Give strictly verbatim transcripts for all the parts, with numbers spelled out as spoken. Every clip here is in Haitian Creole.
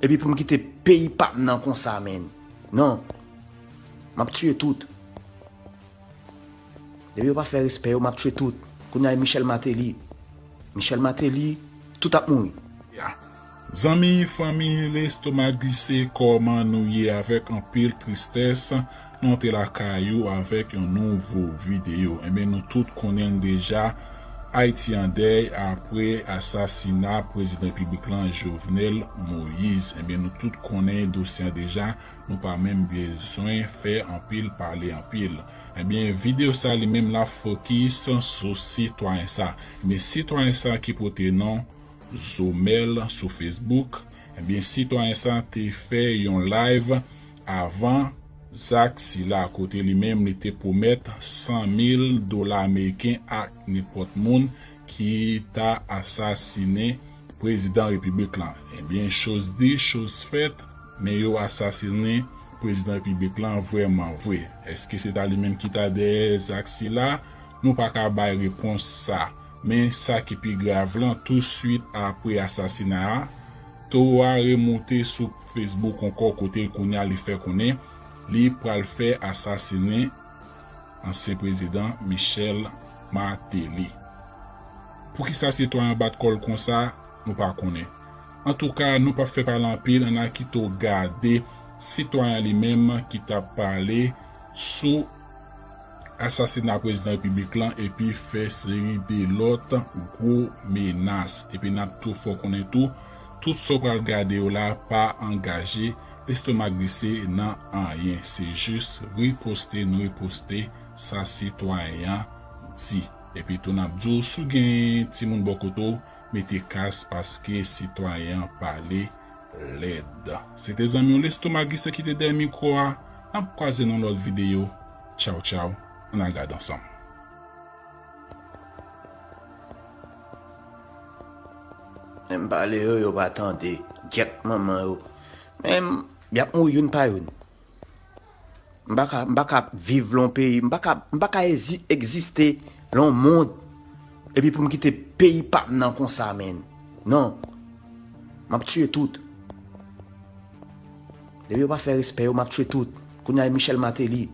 Epi pou m kite peyi pa m nan konsa, menn. Non. M ap tiye tout. Depi yo pa fè respè yo, m ap tiye tout. Kounye a e Michel Martelly. Michel Martelly, tout ap mouri. Zanmi, fanmi, lestomak glise, kòman nou ye? Avèk anpil tristès, nou te lakay ou avèk yon nouvo videyo. Enben, nou tout konnen l deja, Ayiti an dèy apre asasina prezidan repiblik lan, Jovenel Moïse. Enben, nou tout konnen dosye an deja, nou pa menm bezwen fè anpil pale anpil. Ebyen, videyo sa li menm la fokis sou sitwayen sa. Ebyen, sitwayen sa ki pote non Zomel sou Facebook, ebyen, sitwayen sa te fè yon live avan zak sila, kote li menm li te pwomèt san mil dola ameriken ak nenpòt moun ki ta asasinen prezidan repiblik lan. Ebyen, choz di, choz fèt, men yo asasinen prezidan repiblik lan vrèman vre. Èske se ta li menm ki ta dèyè zak sila? Nou pa ka bay repons sa. Men sa ki pi grav lan, touswit apre asasina a, towo a remoute sou Facebook ankò, kote kounye a li fè konnen li pral fè asasinen ansyen prezidan Michel Martelly. Poukisa sitwayen an bat kò l konsa, nou pa konnen. Antouka, nou p ap fè pale anpil, ann al kite w gade sitwayen an li menm ki t ap pale sou asasina prezidan repiblik lan epi fè seri de lòt gwo menas. Epi n ap tou fè w konnen tou, tout sa w pral gade yo la pa angaje lestomak glise nan anyen. Se jis riposte n riposte sa sitwayen an di. Epi tou n ap di w, si w gen timoun bò kote w, mete kas paske sitwayen an pale lèd. Se te zanmi w lestomak glise ki te dèyè mikwo a. N ap kwaze nan lòt videyo. Tchaw tchaw. Ann al gade ansanm. Men m pale yo, yo pa tande. Gyèt manman yo. Men y ap mouri youn pa youn. M pa ka, m pa ka viv lan yon peyi, m pa ka, m pa ka ezi-, egziste lan yon mond. Epi pou m kite peyi pa m nan konsa, menn. Non. M ap tiye tout. Depi yo pa fè respè yo, m ap tiye tout. Kounye a e Michel Martelly.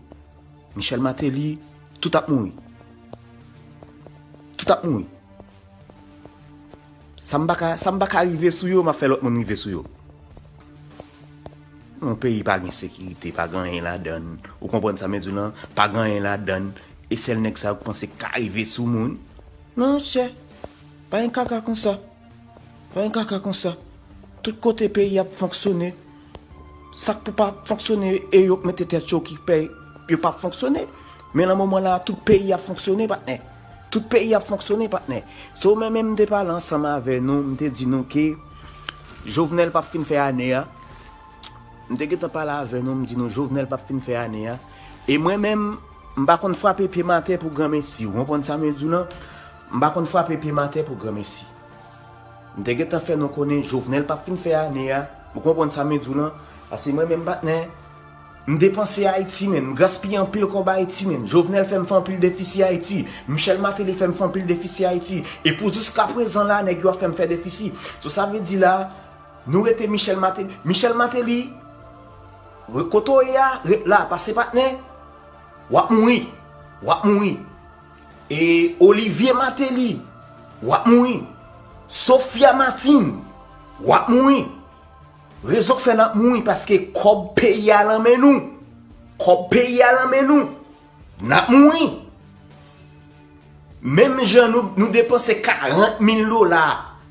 Michel Martelly, tout ap mouri. Tout ap mouri. Sa m pa ka, sa m pa ka rive sou yo, m ap fè lòt moun rive sou yo. Yon peyi pa gen sekirite, pa gen anyen ladan l. Ou konprann sa m di w lan? Pa gen anyen ladan l. E sèl nèg sa yo k panse k ka rive sou moun. Non, monchè. Pa gen kaka konsa. Pa gen kaka konsa. Tout kote peyi ap fonksyone. Sa k pou pa fonksyone e yo k mete tèt yo ki pè yo p ap fonksyone. Men lan moman la, tout peyi ap fonksyone, patnè. Tout peyi ap fonksyone, patnè. So, mwen menm, m te pale ansanm avè nou, m te di nou ke Jovenel p ap fin fè ane a. M te gentan pale avè nou, m di nou Jovenel p ap fin fè ane a. E mwen menm, m pa konn frape pye m atè pou granmesi. Ou konprann sa m di w lan? M pa konn frape pye m atè pou granmesi. M te gentan fè nou konnen Jovenel p ap fin fè ane a. Ou konprann sa m di w lan? Paske mwen menm, patnè, m depanse Ayiti, menn. M gaspiye anpil kòb Ayiti, menn. Jovenel fè m fè anpil defisi Ayiti. Michel Martelly fè m fè anpil defisi Ayiti. E pou jiskaprezan la, nèg yo ap fè m fè defisi. So, sa vle di la, nou rete Michel Martelly. Michel Martelly, re-, kote w ye a, ret la, pase patnè. W ap mouri. W ap mouri. E Olivier Martelly, w ap mouri. Sophia Martine, w ap mouri. Rezon k fè n ap mouri, paske kòb peyi a lan men nou. Kòb peyi a lan men nou. N ap mouri. Menm jan nou, nou depanse karant mil dola,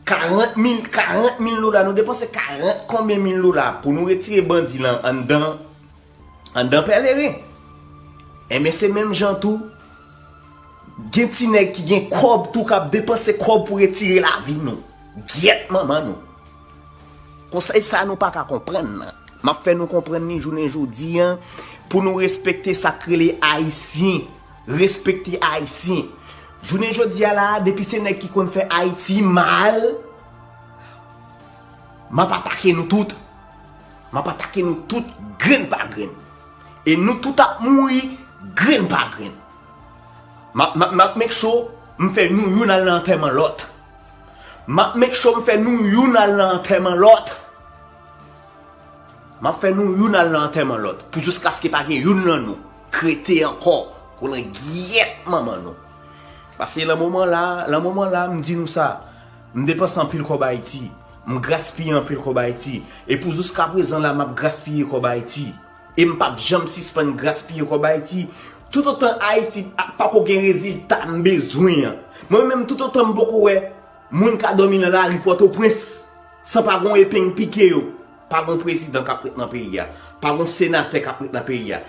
karant mil, karant mil dola, nou depanse karant konbyen mil dola pou nou retire bandi lan anndan, anndan Pèleren. Enben, se menm jan tou, gen ti nèg ki gen kòb tou k ap depanse kòb pou retire lavi nou. Gyèt manman nou. Konsa, e sa nou pa ka konprann nan. M ap fè nou konprann li jounen jodi a, pou nou respekte sa k rele Ayisyen. Respekte Ayisyen. Jounen jodi a la, depi se nèg ki konn fè Ayiti mal, m ap atake nou tout. M ap atake nou tout, grenn pa grenn. E nou tout ap mouri, grenn pa grenn. M ap, m ap, m ap make sure m fè nou youn al nan antèman lòt. M ap make sure m fè nou youn al nan antèman lòt. M ap fè nou youn al nan antèman lòt, pou jiskaske pa gen youn nan nou k rete ankò, kolangyèt manman nou. Paske lan moman la, lan moman la, m di nou sa, m depanse anpil kòb Ayiti, m gaspiye anpil kòb Ayiti, e pou jiska prezan la, m ap gaspiye kòb Ayiti. E m p ap janm sispann gaspiye kòb Ayiti. Toutotan Ayiti ap pako gen rezilta m bezwen an. Mwen menm, toutotan m poko wè moun ka dòmi nan lari Pòtoprens san pa gon epeng pike yo, pa gon prezidan k ap ret nan peyi a, pa gon senatè k ap ret nan peyi a.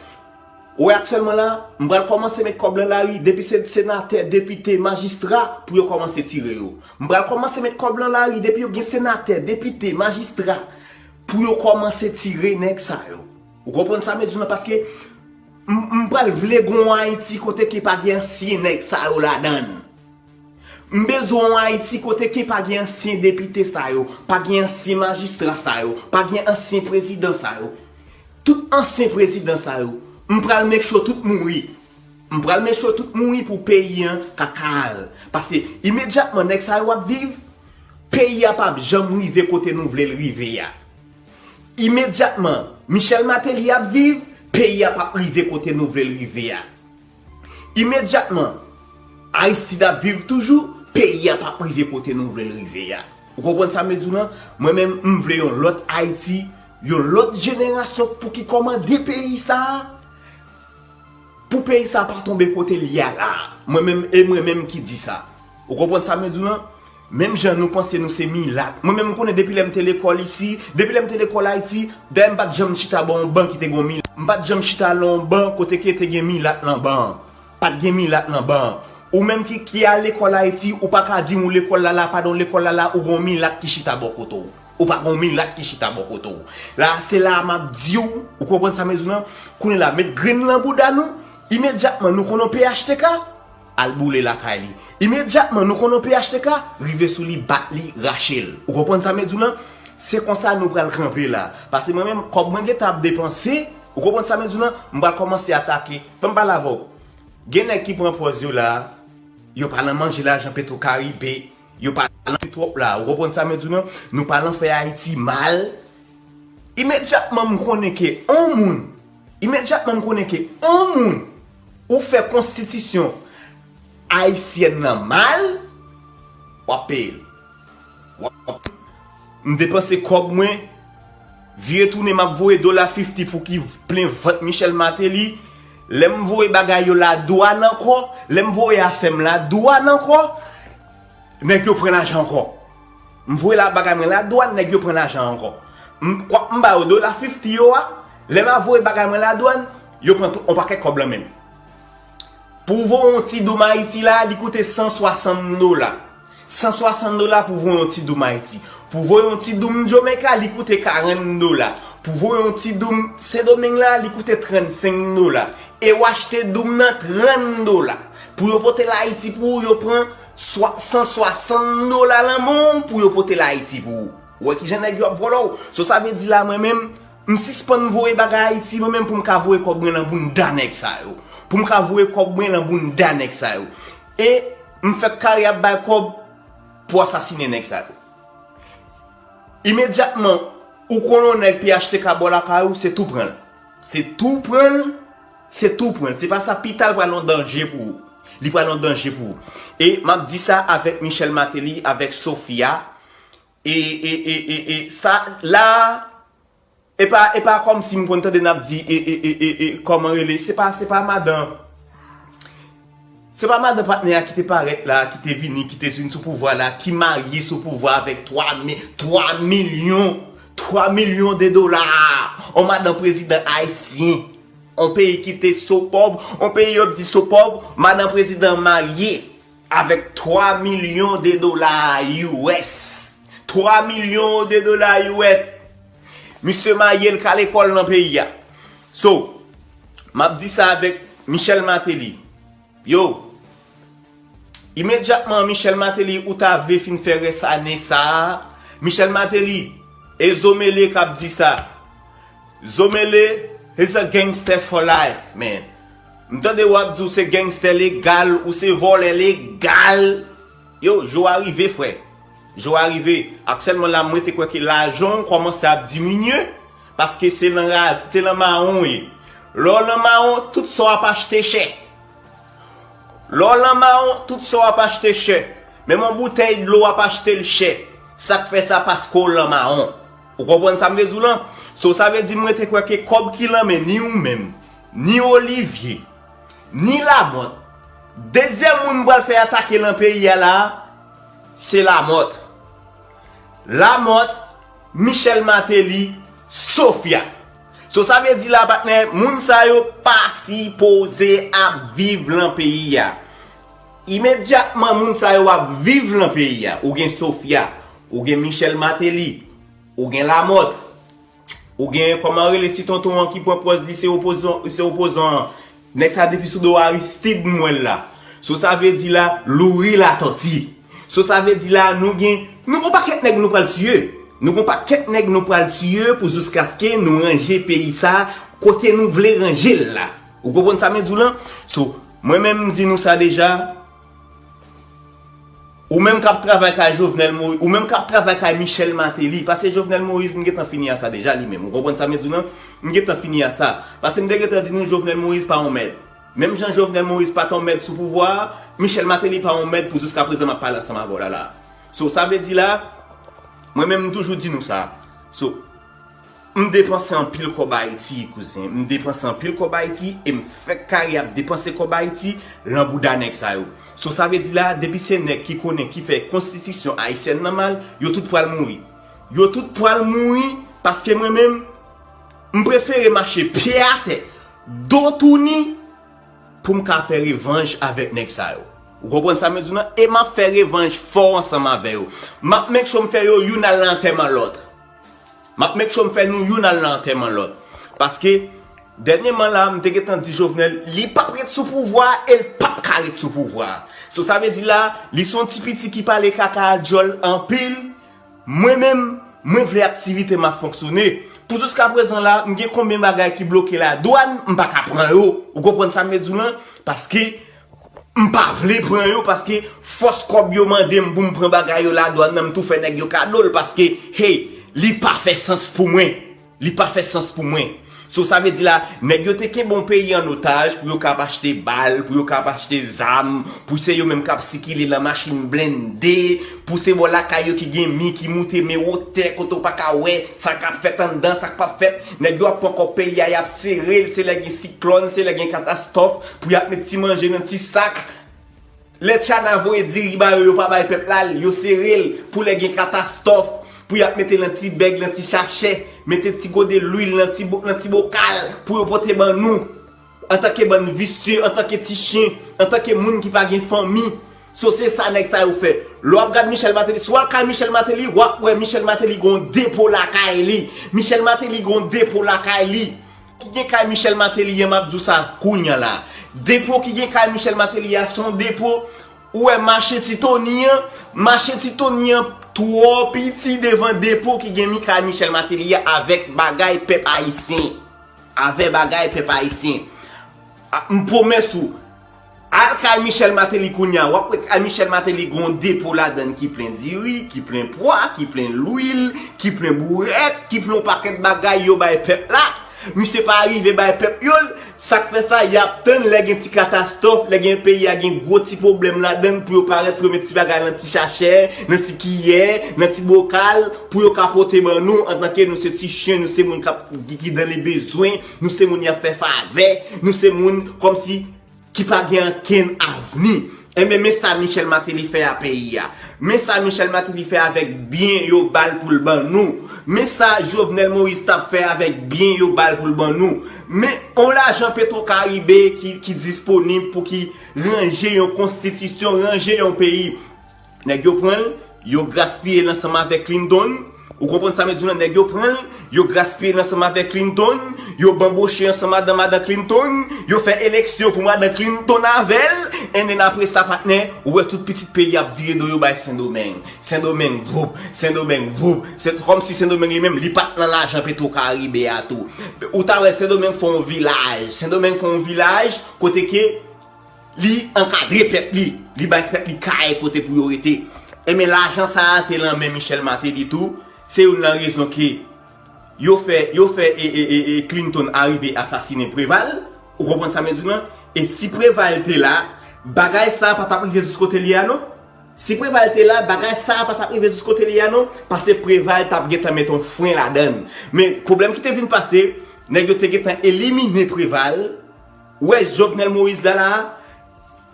Ou wè aktyèlman la, m pral kòmanse met kòb lan lari, depi se senatè, depite, majistra, pou yo kòmanse tire yo. M pral kòmanse met kòb lan lari, depi yo gen senatè, depite, majistra, pou yo kòmanse tire nèg sa yo. Ou konprann sa m di w lan? Paske m, m pral vle gon Ayiti kote ke pa gen ansyen nèg sa yo ladan l. M bezwen yon Ayiti kote ke pa gen ansyen depite sa yo, pa gen ansyen majistra sa yo, pa gen ansyen prezidan sa yo. Tout ansyen prezidan sa yo, m pral make sure tout mouri. M pral make sure tout mouri pou peyi an ka kal. Paske imedyatman nèg sa yo ap viv, peyi a p ap janm rive kote nou vle l rive a. Imedyatman Michel Martelly ap viv, peyi a p ap rive kote nou vle l rive a. Imedyatman Aristide ap viv toujou, peyi a p ap rive kote nou vle l rive a. Ou konprann sa m di w lan? Mwen menm, m vle yon lòt Ayiti, yon lòt jenerasyon pou ki kòmande peyi sa a. Pou peyi sa a pa tonbe kote l ye a la. Mwen menm, e mwen menm ki di sa. Ou konprann sa m di w lan? Menm jan nou panse nou se milat. Mwen menm, m konnen depi lè m te lekòl isi, depi lè m te lekòl Ayiti, dayè m pa t janm chita bò yon ban ki te gen yon milat. M pa t janm chita lan yon ban kote ke te gen milat lan ban an. Pa t gen milat lan ban an. Ou menm ki, ki al lekòl Ayiti, ou pa ka di m ou lekòl la la, pandan w lekòl la la, ou gen yon milat ki chita bò kote w. Ou pa gen yon milat ki chita bò kote w. La, se la a m ap di w, ou konprann sa m di w lan? Kounye la, met grenn lan bouda nou, imedyatman nou konn yon P H T K, al boule lakay li. Imedyatman nou konn yon P H T K, rive sou li, bat li, rache l. Ou konprann sa m di w lan? Se konsa nou pral kanpe la. Paske mwen menm, kòb mwen gentan ap depanse, ou konprann sa m di w lan? M pral kòmanse atake. Ban m pale avè w. Gen nèg ki pran pòz yo la, yo pa nan manje lajan Petro Caribe, yo pa nan twòp la. Ou konprann sa m di w lan? Nou pa nan fè Ayiti mal. Imedyatman m konnen ke on moun, imedyatman m konnen ke on moun ou fè konstitisyon ayisyèn nan mal, w ap peye l. W ap, m depanse kòb mwen, vire tounen m ap voye dola fifti pou ki plen vant Michel Martelly. Lè m voye bagay yo ladwàn ankò, lè m voye afè m ladwàn ankò, nèg yo pran lajan ankò. M voye la bagay mwen ladwàn, nèg yo pran lajan ankò. M, kwa, m ba yo dola fifti yo a, lè m a voye bagay mwen ladwàn, yo pran tout, on pakèt kòb lan men m. Pou voye yon ti doum Ayiti la, li koute san swasann dola. San swasann dola pou voye yon ti doum Ayiti. Pou voye yon ti doum Jamaica, li koute karant dola. Pou voye yon ti doum Sendomeng la, li koute trannsenk dola. E w achte doum nan trant dola. Pou yo pote l Ayiti pou ou, yo pran swa, san swasann dola lan men w pou yo pote l Ayiti pou ou. Ou wè kijan nèg yo ap vòlò w? So, sa vle di la, mwen menm, m sispann voye bagay Ayiti, mwen menm, pou m ka voye kòb mwen lan bounda nèg sa yo. Pou m ka voye kòb mwen lan bounda nèg sa yo. E m fèk kare ap bay kòb pou asasinen nèg sa yo. Imedyatman, ou konn yon nèg P H T K bò lakay ou, se tou pran l. Se tou pran l, se tou pran l. Se pa sa, pita l pral yon danje pou ou. Li pral yon danje pou ou. E m ap di sa avèk Michel Martelly, avèk Sophia. E, e, e, e, e, sa, la, e pa, e pa kòmsi m konn tande n ap di, e, e, e, e, e, kòman rele, se pa, se pa madan, se pa madan patnè a ki te parèt la, ki te vini, ki te vin sou pouvwa la, ki marye sou pouvwa avèk twa mi, twa milyon, twa milyon de dola. On madan prezidan ayisyen. On peyi ki te so pòv, on peyi yo ap di so pòv, madan prezidan marye avèk twa milyon de dola U S. Twa milyon de dola U S. Misye marye l ka lekòl nan peyi a. So, m ap di sa avèk Michel Martelly. Yo, imedyatman Michel Martelly ou ta vle fin fè rès ane sa a, Michel Martelly, e Zomele k ap di sa. Zomele is a gangster for life, man. M tande w ap di w se gangster legal, ou se vòlè legal. Yo, jou a rive, frè. Jou a rive. Aktyèlman la, mwen te kwè ke lajan w kòmanse ap diminye. Paske se nan, ra- se nan mawon w ye. Lè w nan mawon, tout sa w ap achte chè. Lè w nan mawon, tout sa w ap achte chè. Menm yon boutèy dlo w ap achte l chè. Sa k fè sa? Paske w nan mawon. Ou konprann sa m vle di w lan? So, sa vle di mwen te kwè ke kòb ki nan men ni ou menm, ni Olivier, ni Lamothe. Dezyèm moun m pral fè atake nan peyi a la, se Lamothe. Lamothe, Michel Martelly, Sofia. So sa vle di la, patnè, moun sa yo pa sipoze ap viv nan peyi a. Imedyatman moun sa yo ap viv nan peyi a, ou gen Sofia, ou gen Michel Martelly, ou gen Lamothe, ou gen, kòman rele ti tonton an ki pran pòz li se opozan, se opozan an. Nèg sa depi sou do Aristide m wè l la. So sa vle di la, Louri Latòti. So sa vle di la, nou gen, nou gon pakèt nèg nou pral tiye. Nou gon pakèt nèg nou pral tiye pou jiskaske nou ranje peyi sa kote nou vle ranje l la. Ou konprann sa m di w lan? So, mwen menm m di nou sa deja. Ou menm k ap travay kay Jovenel Moïse, ou menm k ap travay kay Michel Martelly, paske Jovenel Moïse m gentan fini a sa deja li menm. Ou konprann sa m di w lan? M gentan fini a sa. Paske m te gentan di nou Jovenel Moïse pa yon mèd. Menm jan Jovenel Moïse pa t yon mèd sou pouvwa a, Michel Martelly pa yon mèd pou jiska prezan m ap pale ansanm avè w la la. So sa vle di la, mwen menm m toujou di nou sa. So, M depanse anpil kòb Ayiti, kouzen. M depanse anpil kòb Ayiti e m fèk kare ap depanse kòb Ayiti lan bouda nèg sa yo. So sa vle di la, depi se nèg ki konnen ki fè konstitisyon ayisyèn nan mal, yo tout pral mouri. Yo tout pral mouri paske mwen menm, m prefere mache pye atè, do touni, pou m ka fè revanj avèk nèg sa yo. Ou konprann sa m di w lan? E m ap fè revanj fò ansanm avè yo. M ap make sure m fè yo youn al nan antèman lòt. M ap make sure m fè nou youn al nan antèman lòt. Paske, dènyèman la, m te gentan di Jovenel, li p ap ret sou pouvwa a e l p ap ka ret sou pouvwa a. So, sa vle di la, li se yon ti piti ki pale kaka a dyòl anpil. Mwen menm, mwen vle aktivite m ap fonksyone. Pou jiska prezan la, m gen konbyen bagay ki bloke ladwàn, m pa ka pran yo. Ou konprann sa m vle di w lan? Paske, m pa vle pran yo paske fòs kòb yo mande m pou m pran bagay yo ladwàn nan, m tou fè nèg yo kado l paske, hey, li pa fè sans pou mwen. Li pa fè sans pou mwen. So sa vle di la, nèg yo te kenbe yon peyi an otaj pou yo ka ap achte bal, pou yo ka ap achte zam, pou se yo menm k ap sikile lan machin blende, pou se bò lakay yo ki gen mi ki moute men wotè kote w pa ka wè sa k ap fèt anndan, sa k p ap fèt. Nèg yo ap pran kòb peyi a, y ap sere l, se lè gen siklòn, se lè gen katastwòf, pou y ap met ti manje nan ti sak. Lè Tchana voye diri ba yo, yo pa bay pèp la l, yo sere l pou lè gen katastwòf, pou y ap mete nan ti bèg, nan ti sachè, mete ti gode lwil nan ti bo- nan ti bokal pou yo pote ban nou. Antanke bann visye, antanke ti chen, antanke moun ki pa gen fanmi. So se sa nèg sa yo fè. Lè w ap gad Michel Martelly, si w al kay Michel Martelly, w ap wè Michel Martelly gon depo lakay li. Michel Martelly gon depo lakay li. Ki gen kay Michel Martelly an, m ap di w sa kounya la. Depo ki gen kay Michel Martelly a, se yon depo, ou wè mache Ti Tony an, mache Ti Tony an twò piti devan depo ki gen mi kay Michel Martelly a avèk bagay pèp ayisyen. Avè bagay pèp ayisyen. A, m pwomès ou, al kay Michel Martelly kounya, w ap wè kay Michel Martelly gon depo ladann ki plen diri, ki plen pwa, ki plen lwil, ki plen bourèt, ki plen yon pakèt bagay yo bay pèp la. Misye pa rive bay pèp yo l. Sa k fè sa, y ap tann lè gen ti katastwòf, lè gen peyi a gen gwo ti pwoblèm ladann pou yo parèt pou yo met ti bagay nan ti sachè, nan ti kiyè, nan ti bokal, pou yo ka pote ban nou antanke nou se ti chen, nou se moun k ap, ki, ki dan le bezwen, nou se moun y ap fè favè, nou se moun kòmsi ki pa gen ankenn avni. Enben, men sa Michel Martelly fè a peyi a. Men sa Michel Martelly fè avèk byen yo ba l pou l ban nou. Men sa Jovenel Moïse t ap fè avèk byen yo ba l pou l ban nou. Men on lajan Petro Caribe ki, ki disponib pou ki ranje yon konstitisyon, ranje yon peyi. Nèg yo pran l, yo gaspiye l ansanm avèk Clinton. Ou konprann sa m di w lan? Nèg yo pran l, yo gaspiye l ansanm avèk Clinton, yo banboche ansanm madan madan Clinton, yo fè eleksyon pou madan Clinton avè l, and then apre sa, patnè, ou wè tout pitit peyi ap vire do yo bay Sendomeng. Sendomeng voup, Sendomeng voup. Se kòmsi Sendomeng li menm, li pa t nan lajan Petro Caribe a tou. Ou ta wè Sendomeng fè yon vilaj. Sendomeng fè yon vilaj kote ke li ankadre pèp li, li bay pèp li kay kote pou yo rete. Enben, lajan sa a te lan men Michel Martelly tou. Se youn nan rezon ke yo fè, yo fè e, e, e, e Clinton arive asasinen Preval, ou konprann sa m di w lan? E si Preval te la, bagay sa pa t ap rive jis kote li a non. Si Preval te la, bagay sa pa t ap rive jis kote li a non, paske Preval t ap gentan met yon fren ladan l. Men pwoblèm ki te vin pase, nèg yo te gentan elimine Preval. Ou wè Jovenel Moïse la la,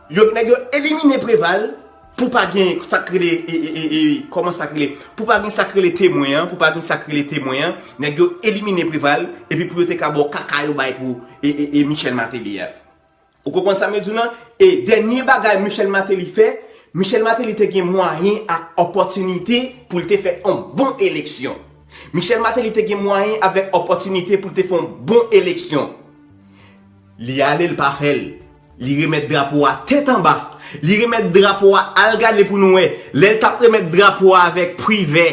yo, nèg yo elimine Preval pou pa gen sa k rele, e, e, e, e, kòman sa k rele? Pou pa gen sa k rele temwen an, pou pa gen sa k rele temwen an, nèg yo elimine Preval, epi pou yo te ka ba w kaka yo bay pou, e, e, e, Michel Martelly a. Ou konprann sa m di w lan? E dènye bagay Michel Martelly fè, Michel Martelly te gen mwayen ak opòtinite pou l te fè yon bon eleksyon. Michel Martelly te gen mwayen avèk opòtinite pou l te fè yon bon eleksyon. Li ale, l pa fè l. Li remèt drapo a tèt anba. Li remèt drapo a, al gade pou nou wè. Lè l t ap remèt drapo a avèk Privè,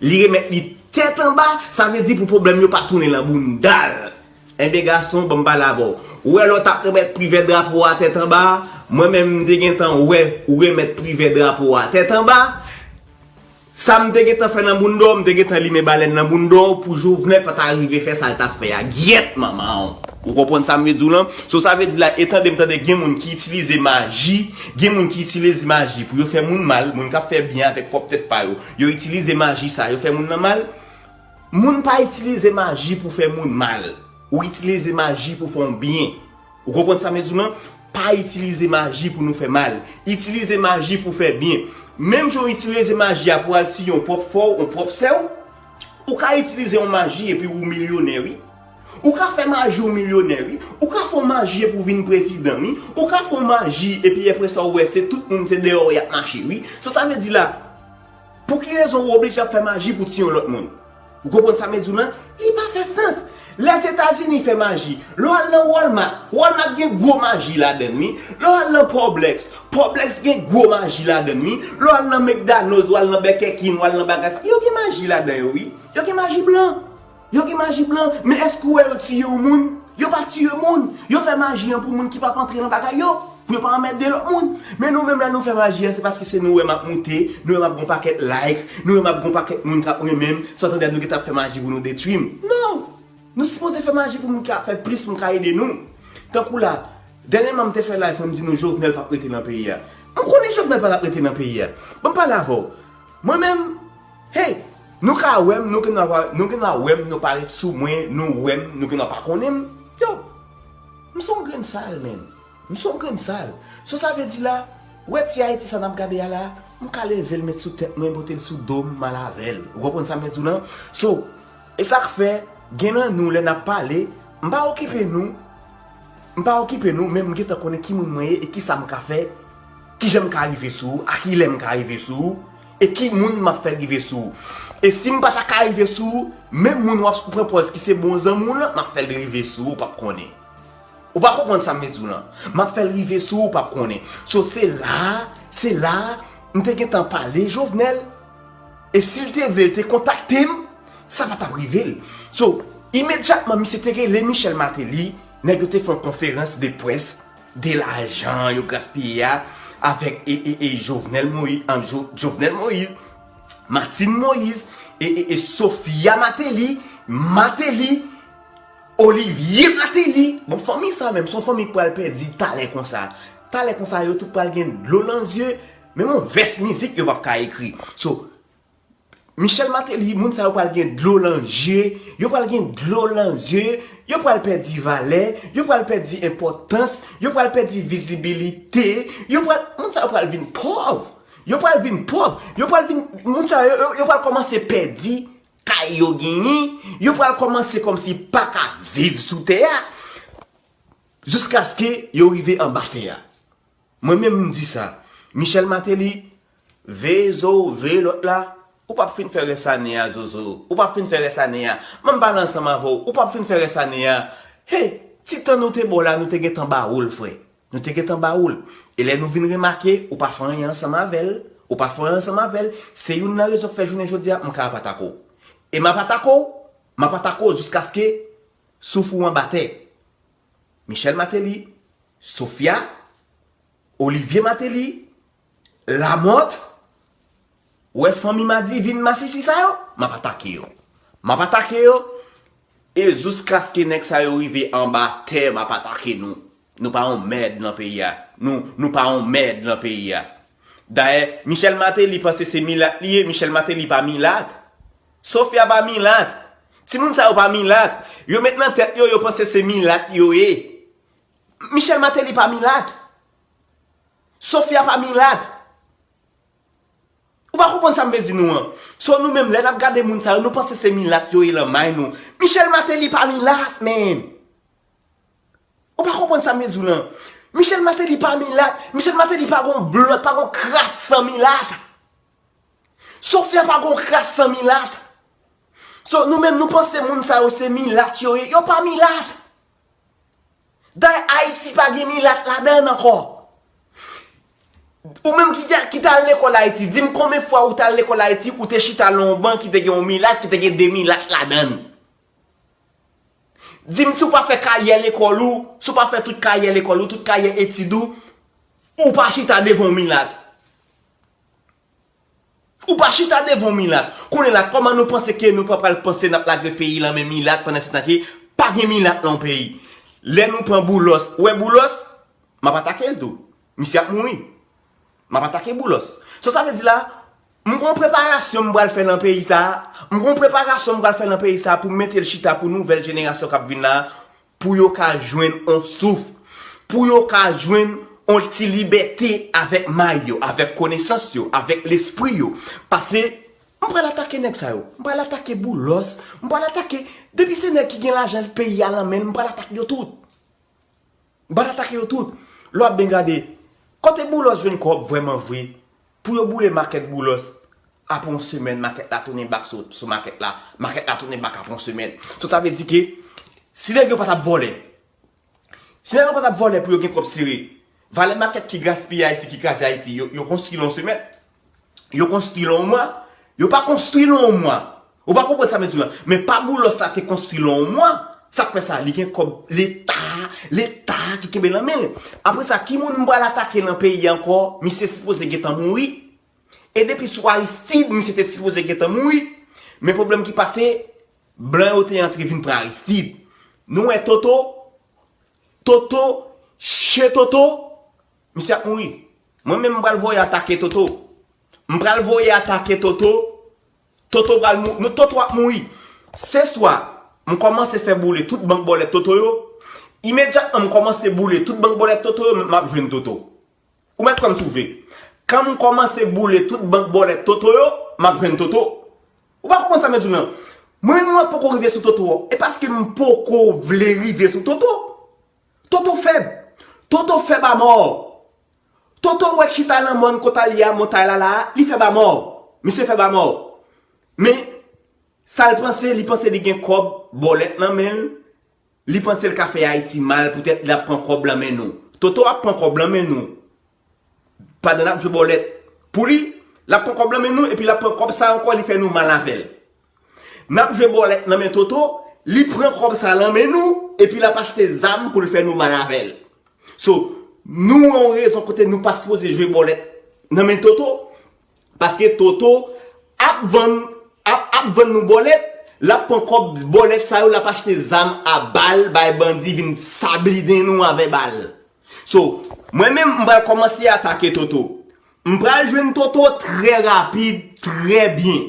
li remèt li tèt anba, sa vle di pou pwoblèm yo pa tounen nan bounda l. Enben gason, ban m pale avè w. Ou wè lè w t ap remèt Privè drapo a tèt anba, mwen menm m te gentan wè ou remèt Privè drapo a tèt anba. Sa m te gentan fè nan bounda w, m te gentan limen balèn nan bounda w pou Jovenel pa ta rive fè sa l t ap fè a. Gyèt manman w. Ou konprann sa m vle di w lan? So sa vle di la, e tande m tande gen moun ki itilize maji, gen moun ki itilize maji pou yo fè moun mal, moun k ap fè byen avèk pwòp tèt pa yo. Yo itilize maji sa, yo fè moun nan mal. Moun pa itilize maji pou fè moun mal. Ou itilize maji pou fè yon byen. Ou konprann sa m di w lan? Pa itilize maji pou nou fè mal. Itilize maji pou fè byen. Menm jan w itilize maji a pou al tiye yon pwòp frè w, yon pwòp sè w, ou ka itilize yon maji epi ou milyonè, wi. Ou ka fè maji ou milyonè, wi. Ou ka fè yon maji epi ou vin prezidan, wi. Ou ka fè yon maji epi apre sa ou wè se tout moun se deyò y ap mache, wi. So sa vle di la, pou ki rezon ou oblije ap fè maji pou tiye yon lòt moun? Ou konprann sa m di w lan? Li pa fè sans. Lèzetazini fè maji. Lè w al nan Walmart, Walmart gen gwo maji ladan l, wi. Lè w al nan Publix, Publix gen gwo maji ladan l, wi. Lè w al nan McDonald's, w al nan Burger King, w al nan bagay sa, yo gen maji ladan yo, wi. Yo gen maji blan. Yo gen maji blan. Men èske w wè yo tiye yon moun? Yo pa tiye moun. Yo fè maji an pou moun ki p ap antre nan bagay yo. Pou yo pa anmède lòt moun. Men nou menm lè nou fè maji a, se paske se nou wè m ap moute, nou wè m ap gon pakèt like, nou wè m ap gon pakèt moun k ap renmen m, sa w tande a nou gentan ap fè maji pou nou detwi m. Non! Nou sipoze fè maji pou moun ka fè plis moun ka ede nou. Tankou la, dènyèman m te fè live mwen m di nou Jovenel p ap rete nan peyi a. M konnen Jovenel pa t ap rete nan peyi a. Ban m pale avè w. Mwen menm, hey, nou ka wè m, nou gendwa, nou gendwa wè m, nou parèt sou mwen, nou wè m, nou gendwa pa konnen m. Yo, m se yon grenn sal, menn. M se yon grenn sal. So sa vle di la, wè ti Ayiti sa n ap gade a la, m ka leve l met sou tèt mwen, pote l sou do m, m al avè l. Ou konprann sa m vle di w lan? So, e sa k fè, gen nan nou, lè n ap pale, m pa okipe nou, m pa okipe nou, men m gentan konnen ki moun mwen ye e kisa m ka fè, kijan m ka rive sou ou, a kilè m ka rive sou ou, e ki moun m ap fè rive sou ou. E si m pa ta ka rive sou ou, menm moun w ap pran pòz ki se bon zanmi w lan, m ap fè l rive sou ou, w p ap konnen. Ou pa konprann sa m vle di w lan. M ap fè l rive sou ou, w p ap konnen. So, se la, se la, m te gentan pale Jovenel. E si l te vle, l te kontakte m, sa pa t ap rive l. So, imedyatman, misye te rele Michel Martelly, nèg yo te fè yon konferans de près de lajan yo gaspiye a avèk e, e, e Jovenel Moïse, an, Jo, Jovenel Moïse, Martine Moïse, e, e, e Sophia Martelly, Martelly, Olivier Martelly. Bon, fanmi sa menm, se yon fanmi k pral pèdi talè konsa. Talè konsa, yo tout pral gen dlo nan zye, menm yon vès mizik yo p ap ka ekri. So, Michel Martelly, moun sa yo pral gen dlo lan je, yo pral gen dlo lan zye, yo pral pèdi valè, yo pral pèdi enpòtans, yo pral pèdi vizibilite, yo pral, moun sa yo pral vin pòv. Yo pral vin pòv, yo pral vin, moun sa yo, yo, yo pral kòmanse pèdi kay yo genyen, yo pral kòmanse kòmsi pa ka viv sou tè a, jiskaske yo rive anba tè a. Mwen menm m di sa. Michel Martelly, veye zo w, veye lòt la, ou p ap fin fè rès ane a, zozo. Ou p ap fin fè rès ane a. Ban m pale ansanm avè w, ou p ap fin fè rès ane a. Hey, ti tan nou te ba w la, nou te gentan ba ou l, frè. Nou te gentan ba ou l. E lè nou vin remake, ou pa fè anyen ansanm avè l, ou pa fè anyen ansanm avè l, se youn nan rezon k fè jounen jodi a, m ka ap atake w. E m ap atake w, m ap atake w jiskaske souf ou anba tè. Michel Martelly, Sophia, Olivier Martelly, Lamothe, ou wè fanmi Madivin masisi sa yo, m ap atake yo. M ap atake yo, E jouskaske nèg sa yo rive anba tè, m ap atake nou. Nou pa yon mèd nan peyi a. Nou, nou pa yon mèd nan peyi a. Dayè, Michel Martelly panse se milat li ye, Michel Martelly pa milat. Sofia pa milat. Timoun sa yo pa milat. Yo met nan tèt yo, yo panse se milat yo ye. Michel Martelly pa milat. Sofia pa milat. Ou pa konprann sa m vle di nou an. So nou menm, lè n ap gade moun sa yo, nou panse se milat yo ye lan may nou. Michel Martelly pa milat, menm. Ou pa konprann sa m vle di w lan. Michel Martelly pa milat. Michel Martelly pa gon blòt, pa gon kras san milat. Sofia pa gon kras san milat. So nou menm, nou panse moun sa yo se milat yo ye. Yo pa milat. Dayè, Ayiti pa gen milat ladan l ankò. Ou menm ki, ki t al lekòl Ayiti, di m konbyen fwa ou t al lekòl Ayiti, ou te chita lan yon ban ki te gen yon milat, ki te gen de milat ladan l. Di m si w pa fè karyè lekòl ou, si w pa fè tout karyè lekòl ou, tout karyè etid ou, ou pa chita devan yon milat. Ou pa chita devan yon milat. Kounye la, kòman nou panse ke nou pa pral panse n ap lage peyi lan men milat pandan se tan ke pa gen milat lan yon peyi? Lè nou pran Boulos, ou wè Boulos, m ap atake l tou. Misye ap mouri. M ap atake Boulos. So sa vle di la, m gon preparasyon m pral fè nan peyi sa a. M gon preparasyon m pral fè nan peyi sa a pou m mete l chita pou nouvèl jenerasyon k ap vin la a, pou yo ka jwenn on souf, pou yo ka jwenn on ti libète avèk may yo, avèk konesans yo, avèk lespri yo. Paske m pral atake nèg sa yo. M pral atake Boulos. M pral atake, depi se nèg ki gen lajan peyi a lan men l, m pral atake yo tout. M pral atake yo tout. Lè w ap byen gade, kote Boulos jwenn kòb vrèman vre? Pou yo boule makèt Boulos, apre yon semèn, makèt la tounen bak sou, sou makèt la. Makèt la tounen bak apre yon semèn. So sa vle di ke si nèg yo pa t ap vòlè, si nèg yo pa t ap vòlè pou yo gen kòb sere, valè makèt ki gaspiye Ayiti, ki kraze Ayiti, yo, yo konstwi l yon semèn. Yo konstwi l yon mwa. Yo pa konstwi l yon mwa. Ou pa konprann sa m di w lan. Men pa Boulos la te konstwi l yon mwa. Sa k fè sa? Li gen kòb Leta, Leta ki kenbe lan men l. Apre sa, ki moun m pral atake lan peyi a ankò? Misye sipoze gentan mouri. E depi sou Aristide, misye te sipoze gentan mouri. Men pwoblèm ki pase, blan yo te antre vin pran Aristide. Nou wè Toto, Toto, Che Toto, misye ap mouri. Mwen menm m pral voye atake Toto. M pral voye atake Toto. Toto pral mou-, nou Toto ap mouri. Se swa, m kòmanse fè boule tout bank bòlèt Toto yo. Imedyatman m kòmanse boule tout bank bòlèt Toto yo, m ap jwenn Toto. Ou mèt kwè m si w vle. Kan m kòmanse boule tout bank bòlèt Toto yo, m ap jwenn Toto. Ou pa konprann sa m di w lan. Mwen menm mwen poko rive sou Toto. E paske m poko vle rive sou Toto. Toto fèb. Toto fèb amò. Toto wè chita lan mòn kot al ye a, montay la la a, li fèb amò. Misye fèb amò. Men, sa l panse, li panse li gen kòb bòlèt nan men l. Li panse l ka fè Ayiti mal poutèt l ap pran kòb lan men nou. Toto ap pran kòb lan men nou. Pandan n ap jwe bòlèt pou li, l ap pran kòb lan men nou, epi l ap pran kòb sa ankò, li fè nou mal avè l. N ap jwe bòlèt nan men Toto, li pran kòb sa lan men nou, epi l ap achte zam pou l fè nou mal avè l. So, nou an yon rezon kote nou pa sipoze jwe bòlèt nan men Toto, paske Toto ap vann, ap, ap vann nou bòlèt, l ap pran kòb bòlèt sa yo, l ap achte zam a bal, bay bandi vin sablinen nou avè bal. So, mwen menm, m pral kòmanse atake Toto. M pral jwenn Toto trè rapid, trè byen.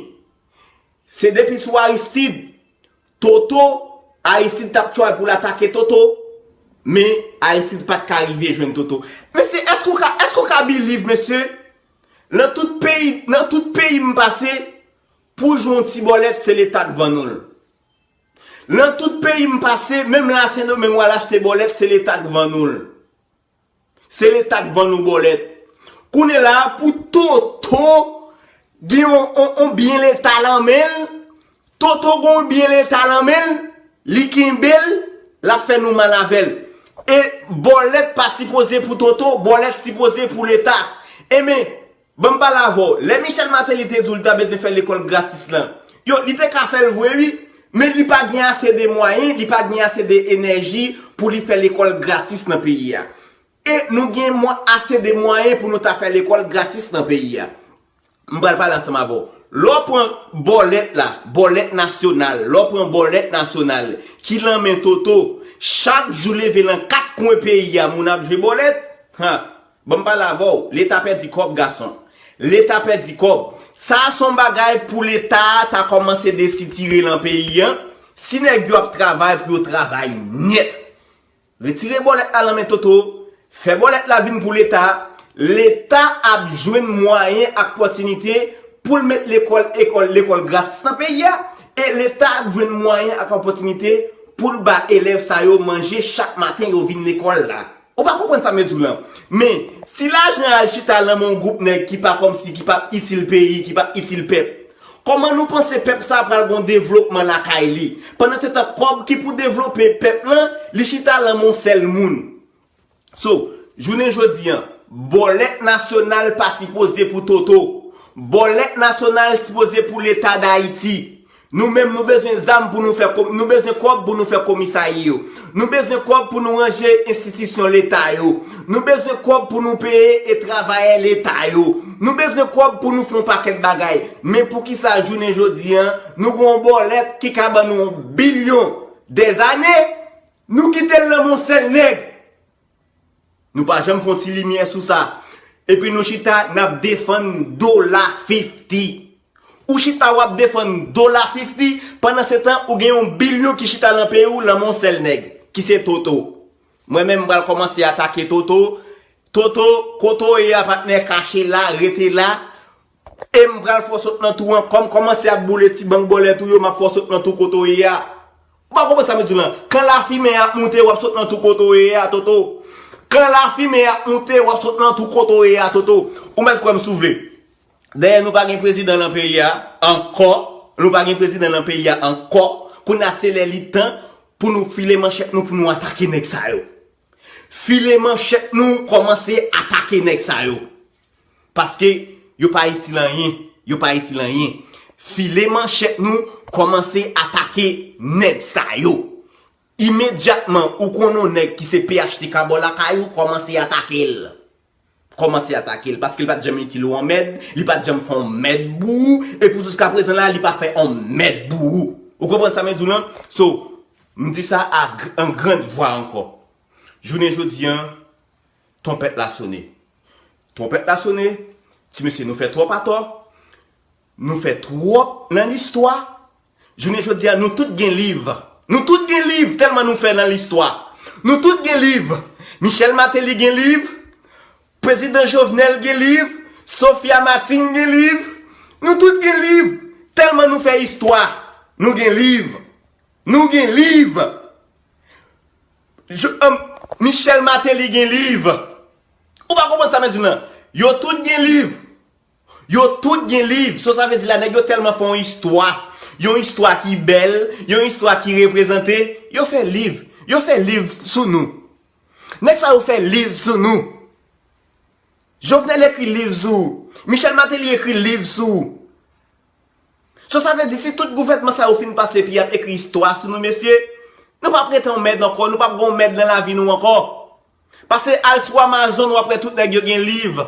Se depi sou Aristide, Toto, Aristide t ap try pou l atake Toto, men Aristide pa t ka rive jwenn Toto. Mesye, èske w ka, èske w ka believe, mesye? Nan tout peyi, nan tout peyi m pase, pou jwenn yon ti bòlèt, se Leta k vann ou l. Nan tout peyi m pase, menm la Sendomeng w al achte bòlèt, se Leta k vann ou l. Se Leta k vann nou bòlèt. Kounye la a, pou Toto gen yon, yon, yon byen Leta lan men l, Toto gen yon byen Leta lan men l, li kenbe l, l ap fè nou mal avè l. E bòlèt pa sipoze pou Toto, bòlèt sipoze pou Leta. Enben, ban m pale avè w, lè Michel Martelly te di w li ta bezwen fè lekòl gratis lan, yo, li te ka fè l vre wi, men li pa gen ase de mwayen, li pa gen ase de enèji pou li fè lekòl gratis nan peyi a. E nou gen mwa-, ase de mwayen pou nou ta fè lekòl gratis nan peyi a. M pral pale ansanm avè w. Lè w pran bòlèt la, bòlèt nasyonal, lè w pran bòlèt nasyonal ki lan men Toto, chak jou leve lan kat kwen peyi a, moun ap jwe bòlèt. Ha, ban m pale avè w, Leta pèdi kòb, gason. Leta pèdi kòb. Sa a se yon bagay pou Leta a ta kòmanse desitire lan peyi a. Si nèg yo ap travay, pou yo travay nèt. Retire bòlèt la lan men Toto, fè bòlèt la vin pou Leta. Leta ap jwenn mwayen ak pòtinite pou l met lekòl, ekòl, lekòl gratis nan peyi a. E Leta ap jwenn mwayen ak opòtinite pou l ba elèv sa yo manje chak maten yo vin lekòl la. Ou pa konprann sa m di w lan? Men, si lajan al chita lan men yon gwoup nèg ki pa kòmsi, ki p ap itil peyi, ki p ap itil pèp, kòman nou panse pèp sa pral gon devlopman lakay li? Pandan se tan, kòb ki pou devlope pèp lan, li chita lan men yon sèl moun. So, jounen jodi a, bòlèt nasyonal pa sipoze pou Toto. Bòlèt nasyonal sipoze pou Leta Dayiti. Nou menm, nou bezwen zam pou nou fè, nou bezwen kòb pou nou fè komisarya yo. Nou bezwen kòb pou nou ranje enstitisyon Leta yo. Nou bezwen kòb pou nou peye e travayè Leta yo. Nou bezwen kòb pou nou fè yon pakèt bagay. Men poukisa jounen jodi a, nou gen yon bòlèt ki ka ban nou yon bilyon dèzane, nou kite l lan men yon sèl nèg? Nou pa janm fè yon ti limyè sou sa. Epi nou chita, n ap defann dola fifti. Ou chita, w ap defann dola fifti, pandan se tan, ou gen yon bilyon ki chita lan peyi w, lan men yon sèl nèg, ki se Toto. Mwen menm, m pral kòmanse atake Toto. Toto, kote w ye a, patnè, kache la, rete la. E m pral fè w sot nan twou an. Kòm kòmanse ap boule ti bank bòlèt ou yo, m ap fè w sot nan twou kote w ye a. Ou pa konprann sa m di w lan? Kan lafimen ap moute, w ap sot nan twou kote w ye a, Toto. Kan lafimen ap moute, w ap sot nan twou kote w ye a, Toto. Ou mèt kwè m si w vle. Dayè, nou pa gen prezidan lan peyi a ankò. Nou pa gen prezidan lan peyi a ankò. Kounye a, se lè li tan pou nou file manchèt nou, pou nou atake nèg sa yo. File manchèt nou, kòmanse atake nèg sa yo. Paske yo pa itil anyen. Yo pa itil anyen. File manchèt nou, kòmanse atake nèg sa yo. Imedyatman, ou konnen yon nèg ki se P H T K bò lakay ou, kòmanse atake l. Kòmanse atake l. Paske li pa t janm itil ou anmèd, li pa t janm fè yon mèd pou ou, e pou jiska prezan la, li pa fè yon mèd pou ou. Ou konprann sa m di w lan? So, m di sa a gr-, an grand vwa ankò. Jounen jodi a, twonpèt la sone. Twonpèt la sone, ti mesye, nou fè twòp atò, nou fè twòp nan listwa. Jounen jodi a, nou tout gen liv. Nou tout gen liv, tèlman nou fè nan listwa. Nou tout gen liv. Michel Martelly gen liv, Prezidan Jovenel gen liv, Sophia Martine gen liv. Nou tout gen liv, tèlman nou fè istwa. Nou gen liv. Nou gen liv. Jo-, um, Michel Martelly gen liv. Ou pa konprann sa m di w lan? Yo tout gen liv. Yo tout gen liv. So sa vle di la, nèg yo tèlman fè yon istwa. Yon istwa ki bèl, yon istwa ki reprezante. Yo fè liv. Yo fè liv sou nou. Nèg sa yo fè liv sou nou. Jovenel ekri liv sou ou. Michel Martelly ekri liv sou ou. So sa vle di, si tout gouvènman sa yo fin pase epi y ap ekri istwa sou nou, mesye, nou p ap rete yon mèd ankò, nou p ap gen yon mèd nan lavi nou ankò. Pase al sou Amazon, w ap wè tout nèg yo gen liv.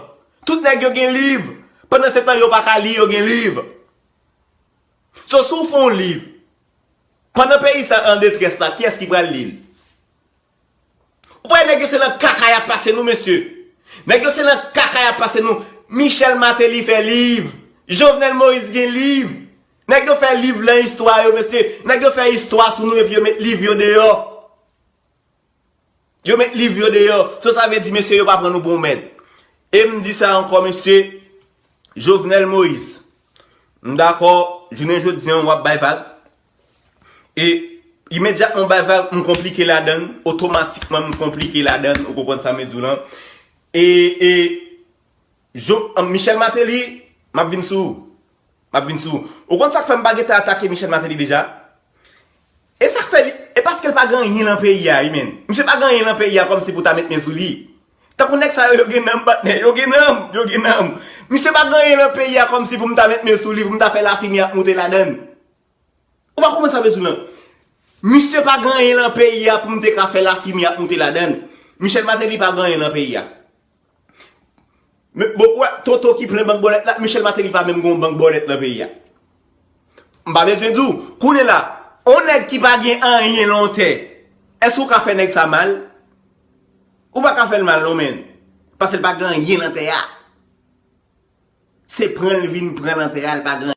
Tout nèg yo gen liv. Pandan se tan yo pa ka li, yo gen liv. So, si w fè yon liv, pandan peyi sa an detrès la, kiyès ki pral li l? Ou pa wè nèg yo se nan kaka y ap pase nou, mesye. Nèg yo se nan kaka y ap pase nou. Michel Martelly fè liv. Jovenel Moïse gen liv. Nèg yo fè liv lan istwa yo, mesye. Nèg yo fè istwa sou nou epi yo met liv yo deyò. Yo met liv yo deyò. So sa vle di, mesye, yo pa pran nou pou yon mèd. E m di sa ankò, mesye, Jovenel Moïse, m dakò, jounen jodi a, w ap bay vag. E imedyatman w bay vag, m konplike ladann, otomatikman m konplike ladann, ou konprann sa m di w lan. E, e, Jo-, Michel Martelly, m ap vin sou ou. M ap vin sou ou. Ou konn sa k fè m pa gentan atake Michel Martelly deja? E sa k fè li, e paske l pa gen anyen lan peyi a, wi, menn. Misye pa gen anyen lan peyi a kòmsi pou ta met men sou li. Tankou nèg sa yo, yo gen nanm, patnè, yo gen nanm, yo gen nanm. Misye pa gen anyen lan peyi a kòmsi pou m ta met men sou li, pou m ta fè lafimye ap moute ladann. Ou pa konprann sa m di w lan? Misye pa gen anyen lan peyi a pou m te ka fè lafimye ap moute ladann. Michel Martelly pa gen anyen lan peyi a. Men, bon, ou wè, Toto ki plen bank bòlèt la, Michel Martelly pa menm gen yon bank bòlèt nan peyi a. M pa bezwen di w, kounye la, yon nèg ki pa gen anyen nan yon tè, èske w ka fè nèg sa mal? Ou pa ka fè l mal non, menn. Paske l pa gen anyen nan tè a. Se pran l vin pran nan tè a, l pa gen